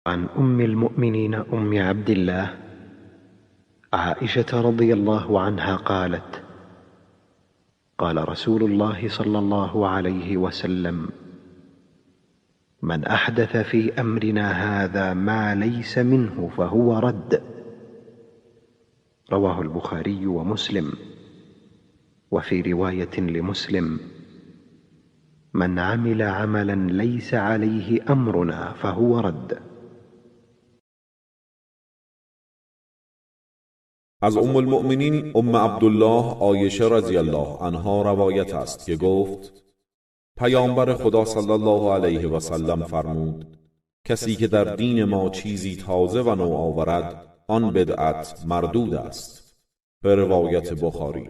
عن أم المؤمنين أم عبد الله عائشة رضي الله عنها قالت: قال رسول الله صلى الله عليه وسلم: من أحدث في أمرنا هذا ما ليس منه فهو رد. رواه البخاري ومسلم. وفي رواية لمسلم: من عمل عملا ليس عليه أمرنا فهو رد. از ام المؤمنین ام عبدالله عایشه رضی الله عنها روایت است که گفت: پیامبر خدا صلی الله علیه و سلم فرمود: کسی که در دین ما چیزی تازه و نو آورد آن بدعت مردود است. به روایت بخاری.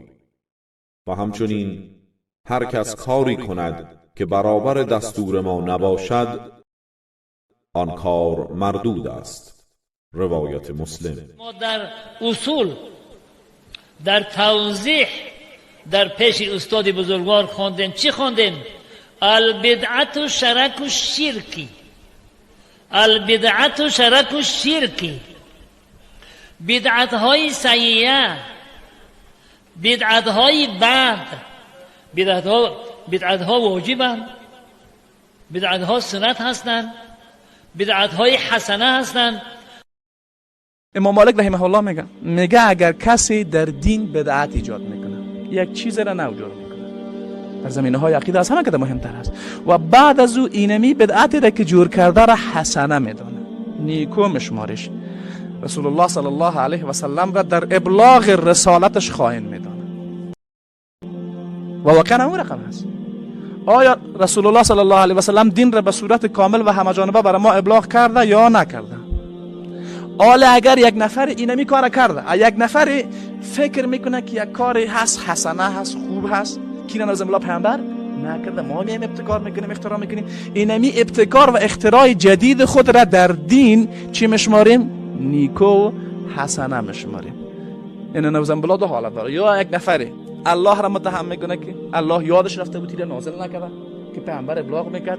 و همچنین هر کس کاری کند که برابر دستور ما نباشد آن کار مردود است. روایت مسلم. ما در اصول، در توضیح، در پیش استاد بزرگوار خواندیم. چی خواندیم؟ البدعت شرک الشرکی، البدعت شرک الشرکی، بدعت های سیئه، بدعت های بد، بدعت ها واجبند، بدعت ها سنت هستند، بدعت های حسنه هستند. امام مالک رحمه الله میگه اگر کسی در دین بدعت ایجاد میکنه، یک چیز را نو جور میکنه، در زمینه های عقیده از همه که مهمتر است، و بعد از او اینمی بدعت را که جور کرده را حسنه میدانه، نیکو مشمارش، رسول الله صلی الله علیه و سلم را در ابلاغ رسالتش خائن میدانه. و واقعا اون رقم هست. آیا رسول الله صلی الله علیه و سلم دین را به صورت کامل و همه جانبه برای ما ابلاغ کرده یا نکرده؟ حالا اگر یک نفر اینمی کار کرده، یک نفر فکر میکنه که یک کاری هست، حسنه هست، خوب هست، که اینا نظم الله پیامبر نکرده، ما میایم ابتکار میکنیم، اختراع میکنیم، اینمی ابتکار و اختراع جدید خود را در دین چی مشماریم؟ نیکو حسنه مشماریم. این نظم الله دو حالت داره. یا یک نفری الله را متهم میکنه که الله یادش رفته بود، تیر نازل نکرده که پیامبر ابلاغ میکرد،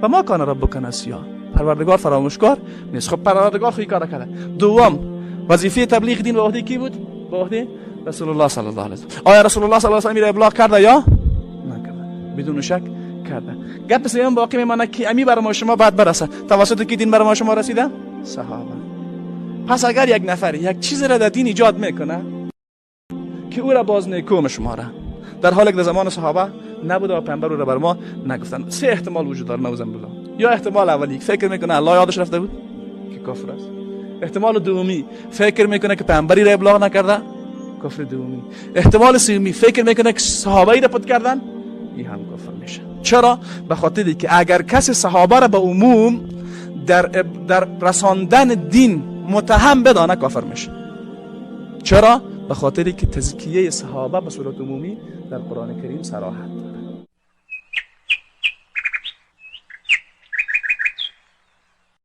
و ما کان ربک نسیا، پروردگار فراموشکار نیست. خب پروردگار خو کار کرده. دوم، وظیفه تبلیغ دین به عهده کی بود؟ به عهده رسول الله صلی الله علیه و سلم. آیا رسول الله صلی الله علیه و سلم ابلاغ کرده یا نکرده؟ بدون شک کرده. گپ سوم باقی میمانه که امی بر ما شما بعد برسه. توسط کی دین بر ما شما رسیده؟ صحابه. پس اگر یک نفر یک چیز را در دین ایجاد میکنه که او را باز نیکو مشماره، در حالی که در زمان صحابه نبوده و پیامبر او را بر ما نگفتن، سه احتمال وجود داره نعوذ بالله. یا احتمال اولی فکر میکنه الله یادش رفته بود که کافر است. احتمال دومی فکر میکنه که پیامبری را ابلاغ نکرده، کفر دومی. احتمال سومی فکر میکنه که صحابه را پت کردن، این هم کفر میشه. چرا؟ به خاطر که اگر کسی صحابه را به عموم در رساندن دین متهم بدانه کافر میشه. چرا؟ به خاطر که تزکیه صحابه به صورت عمومی در قرآن کریم صراحت داره.